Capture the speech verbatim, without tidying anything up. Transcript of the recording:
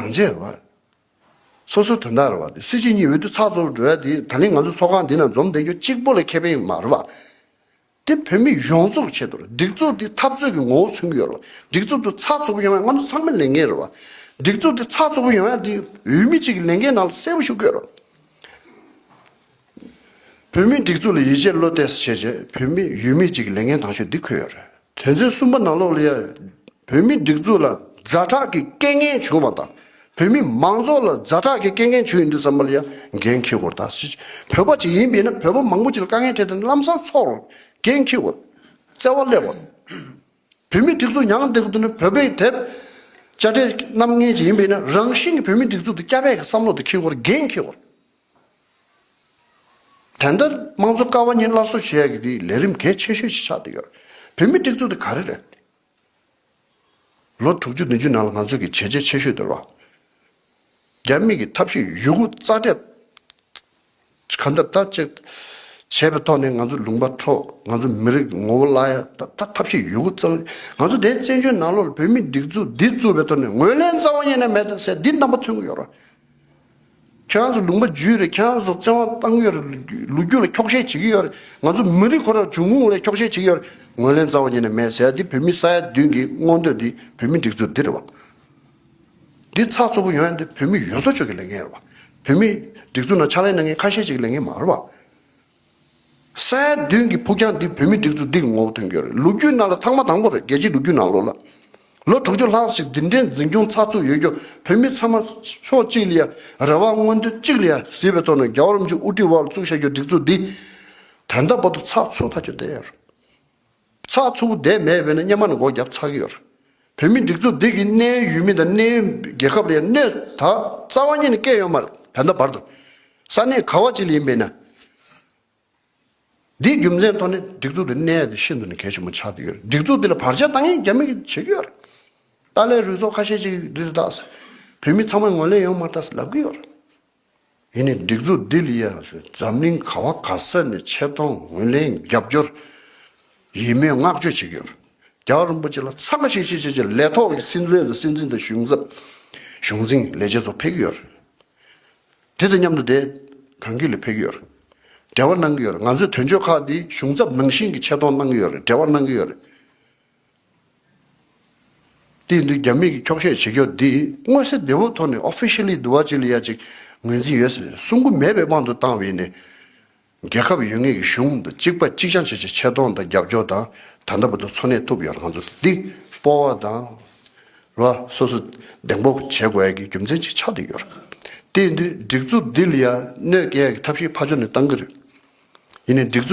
གང་བྱས་རེད་བ། སོ་སོའི་དོན་དག་རེད་བ། དེ་སྲིད་སྤྱི་གཉིས་འོས་བསྡུ་ཚགས་ཚུད་པོ་འགྲོ་ཡ་དེ་ད་ལན་ང་ཚོ་ཚོགས་ཁང་འདི་ན་འཛོམས་བསྡད་རྒྱུ་གཅིག་པོ་ལ་ཁེ་ཕན་མ་རེད་བ། དེ་བོད་མི་ཡོངས་རྫོགས་ཆེད་དུ་རེད། སྒྲིག་འཛུགས་དེ་འཐབ་རྩོད་ཀྱི་ངོ་བོ་མཚོན་གྱི་ཡོད་རེད་བ། སྒྲིག་འཛུགས་དེ་ཚགས་ཚུད་པོ་ཡོང་ཡ་ང་ཚོ་ཚང་མའི་ལས་འགན་རེད་བ། སྒྲིག་འཛུགས་དེ་ཚགས་ཚུད་པོ་ཡོང་ཡ་དེ་འོས་མི་གཅིག་གི་ལས་འགན་ནང་ལ་གསལ་པོ་ཞུ་གི་ཡོད་རེད། བོད་མིའི་སྒྲིག་འཛུགས་ལ་ཡིད་ཆེས་བློ་གཏད་བྱས་རྗེས་བོད་མི་འོས་མི་གཅིག་གི་ལས་འགན་དང་ཤོས་འདི་འཁོད་ཡོད་རེད། དོན་ཚན་གསུམ་པ་ནང་ལོགས་ལ་ཡ། བོད་མིའི་སྒྲིག་འཛུགས་ལ་ཛ་དྲག་གི་རྐྱེན་ངན་བྱུང་བ་དང་། བོད་མི་མང་ཚོགས་ལ་ཛ་དྲག་གི་རྐྱེན་ངན་བྱུང་ཡོང་དུས་ཙམ་པ་ལ་ཡ་འགན་འཁྱེར་དགོས་རེད་ད། བོད་པ་ཅིག་ཡིན་པས་ན་བོད་པ་མང་པོ་ཅིག་ལ་དཀའ་ངལ་འཕྲད་དེ་ལམ་སང་ཚོར་རེད། འགན་འཁྱེར་དགོས་རེད། བརྩེ་བ་སླེབས་དགོས་རེད། བོད་མིའི་སྒྲིག་འཛུགས་ཉམས་བསྡད་དགོས་དུས་ན་བོད་པའི་དེབ་དཔྱ་ཁྲལ་གནང་མཁན་ཅིག་ཡིན་པས་ན་རང་བཞིན་གྱི་བོད་མིའི་སྒྲིག་འཛུགས་དེ་སྐྱོབ་ཡ་གི་བསམ་བློ་དེ་འཁྱེར་དགོས་རེད། འགན་འཁྱེར་དགོས་རེད། དེ་འདྲ་དམངས་གཙོ་ཀ་བ་གཉིས་སླར་གསོ་བྱེད་ཡག་གི་དེ་ལས་རིམ་གལ་ཆེ་ཤོས་ཤིག་ཆགས་བསྡད་ཡོད་རེད། བོད་མིའི་སྒྲིག་འཛུགས་དེ་ག་རེ་རེད། ལོ་དྲུག་ཅུ་བདུན་ཅུ་ནང་ལ་ང་ཚོ་གི་བྱས་རྗེས་ཆེ་ཤོས་དེ་རེད་བ། རྒྱ་མི་གི་ཐབས་ཤེས་ཡོད་རྒུ་རྩ་སྤྲད་ག་འདྲ་ལྟ་ཅིག་བྱས་པའི་ཐོག་ནས་ང་ཚོ་ལུང་པ་འཕྲོག་ང་ཚོ་མི་རིགས་ཀྱི་ངོ་བོ་བརླག་ཡ་ད་ད་ཐབས་ཤེས་ཡོད་རྒུ་རྩ། ང་ཚོ་དེ་བཙན་བྱོལ་ནང་ལོགས་ལ་བོད་མིའི་སྒྲིག་འཛུགས་འདི་བཙུགས་པའི་ཐོག་ནས་ངོས་ལེན་རྩ་བ་ཉིད་ནས་མེད་ཟེར་འདི་རྣམ་པ་མཚོན་གྱི་ཡོད་རེད། ཁྱེད་རང་ཚོ་ལུང་པ་བརྒྱུད་རེད། ཁྱེད་རང་ཚོ་བཙན་དབང་བཏང་གི་ཡོད་རེད། ལོ་རྒྱུས་ལ་འཁྱོག་བཤད་བྱེད་ཀྱི་ཡོད་རེད། ང་ཚོ་མི་རིགས་ཁོ་རང་བྱུང་ཁུངས་ལ་འཁྱོག་བཤད་བྱེད་ཀྱི་ཡོད་རེད། ངོས་ལེན་རྩ་བ་ཉིད་ནས་མེད་ཟེར་ཡ་འདི་བོད་མི་ས་ཡ་བདུན་གྱི་མངོན་འདོད་འདི་བོད་མིའི་སྒྲིག་འཛུགས་འདི་རེད་བ། འདི་ཚགས་ཚུད་པོ་ཡོང་ཡ་འདི་བོད་མི་ཡོངས་རྫོགས་ཀྱི་ལས་འགན་རེད་བ། བོད་མིའི་སྒྲིག་འཛུགས་ནང་ཕྱག་ལས་གནང་མཁན་ཁ་ཤས་ཅིག་གི་ལས་འགན་མ་རེད་བ། ས་ཡ་བདུན་གྱི་ཕུགས་རྒྱང་འདི་བོད་མིའི་སྒྲིག་འཛུགས་འདི་གི་ངོ་བོ་སྟོན་གྱི་ཡོད་རེད། ལོ་རྒྱུས་ནང་ལ་ཐེངས་མ་དང་པོ་རེད། རྒྱལ་སྤྱིའི་ལོ་རྒྱུས་ནང་ལོགས་ལ། ལོ་དྲུག་ཅུ་ལྷག་ཞིག་འདི་འདྲའི་འཛིན་སྐྱོང་ཚགས་ཚུད་ཡོད་རྒྱུ་བོད་མི་ཚང་མ་ཕྱོགས་གཅིག་ལ་ཡ་རེ་བ་མངོན་འདོད་གཅིག་ལ་ཡ་གཟིགས་པའི་ཐོག་ནས་རྒྱལ་བ་རིན་པོ་ཆེ་དབུ་ཁྲིད་འོག་ལ་བཙུགས་བཞག་རྒྱུ་སྒྲིག་འཛུགས་འདི་ད་ལྟ་བར་དུ་ཚགས་ཚུད་ཐག་ཆོད་བསྡད་ཡོད་རེད། ཚགས་ཚུད་པོ་བསྡད་མེད་པས་ན་སྔོན་མ་ནས་སྒོ་བརྒྱབ་ཚར་གྱི་ཡོད་རེད། བོད་མིའི་སྒྲིག་འཛུགས་འདི་གི་གནད་ཡོད་མི་དང་གནད་ཡོད་རྒྱལ་ཁབ་ལ་ཡང་གནོད་ད་རྩ་བ་ཉིད་ནས་བཀལ་ཡོད་མ་རེད། ད་ལྟ་བར་དུ་ས་གནས་ག་བ་ཅིག་ལ་ཡིན་པས་ན། འདིའི་རྒྱུ་མཚན་ཐོག་ནས་སྒྲིག་འཛུགས་དེ་གནས་ཡ་དེ་ཤིན་ཏུ་ནས་གལ་ཆེན་པོ་ཆགས་བསྡད་ཡོད་རེད། སྒྲིག་འཛུགས་འདི་ལ་བར་ཆད་བཏང་མཁན་རྒྱ་མི་གིས་བྱེད་ཀྱི་ཡོད་རེད། ཏཱ་ལའི་རུ་ཚོགས་ཁ་ཤས་ཅིག་འདི་རེད་ད། བོད་མི་ཚང་མ་ངོས་ལེན་ཡོང་མ་རེད་ད་ལབ་ཀྱི་ཡོད་རེད། ཡིན་ནའི་སྒྲིག་འཛུགས་འདི་ལ་ཡ་འཛམ་གླིང་ག་བ་ག་ས་ནས་ཆེ་མཐོང་ངོས་ལེན་རྒྱབ་སྐྱོར་ཡིད་སྨོན་བསྔགས་བརྗོད་བྱེད་ཀྱི་ཡོད་རེད། རྒྱལ་བ་རིན་པོ་ཆེ་ལ་འཚམས་པ་ཤིག་ཤིག་ཤིག་ཤིག་ལས་ཐོག་གི་སྲིད་བློན་དང་སྲིད་འཛིན་དང་གཞུང་ཚབ་གཞུང་འཛིན་ལས་བྱེད་ཚོ་ཕེབས་ཀྱི་ཡོད་རེད། དེ་དང་མཉམ་དུ་དེ་གང་གི་ལ་ཕེབས་ཀྱི་ཡོད་རེད། འབྲེལ་བ་གནང་གི་ཡོད་རེད། ང་ཚོའི་དོན་གཅོད་ཁག་འདི་གཞུང་ཚབ་ནང་བཞིན་གྱི་ཆེ་མཐོང་གནང་གི་ཡོད་རེད། འབྲེལ་བ་གནང་གི་ཡོད་རེད། དེ་ཡིན་དུས་རྒྱ་མི་གིས་འཁྱོག་བཤད་བྱེད་རྒྱུ་འདི་མངོན་གསལ་དོད་པོ་ཐོག་ནས་ཨོ་ཕི་ཤལ་ལི་འདུ་བ་ཅིག་ལ་ཡ་ཅིག་ངོས་འཛིན་ཡོད་ཟེར་གསུང་གི་མེད་པའི་དབང་དུ་བཏང་བ་ཡིན་ནའི། རྒྱལ་ཁབ་ཡོད་ངེས་ཀྱི་གཞུང་དང་གཅིག་པ་གཅིག་རྐྱང་བྱས་ཀྱི་ཆེ་མཐོང་དང་རྒྱབ་སྐྱོར་དང་ད་ལྟ་བར་དུ་འཚོ་གནས་ཐུབ་ཡོད་རེད། ང་ཚོ་འདི་སྤོབས་པ་དང་ར་སོ་སོ་གདེང་སྤོབས་བྱེད་དགོས་ཡ་གི་རྒྱུ་མཚན་ཅིག་ཆགས་བསྡད་ཡོད་རེད། དེ་ཡིན་དུས་སྒྲིག་འཛུགས་འདི་ལ་ཡ་གནོད་སྐྱེལ་ཡ་གི་ཐབས་ཤེས་ཕར་ཕྱོགས་ནས་བཏང་གི་རེད། ཡིན་ནའི་སྒྲིག་འཛུགས་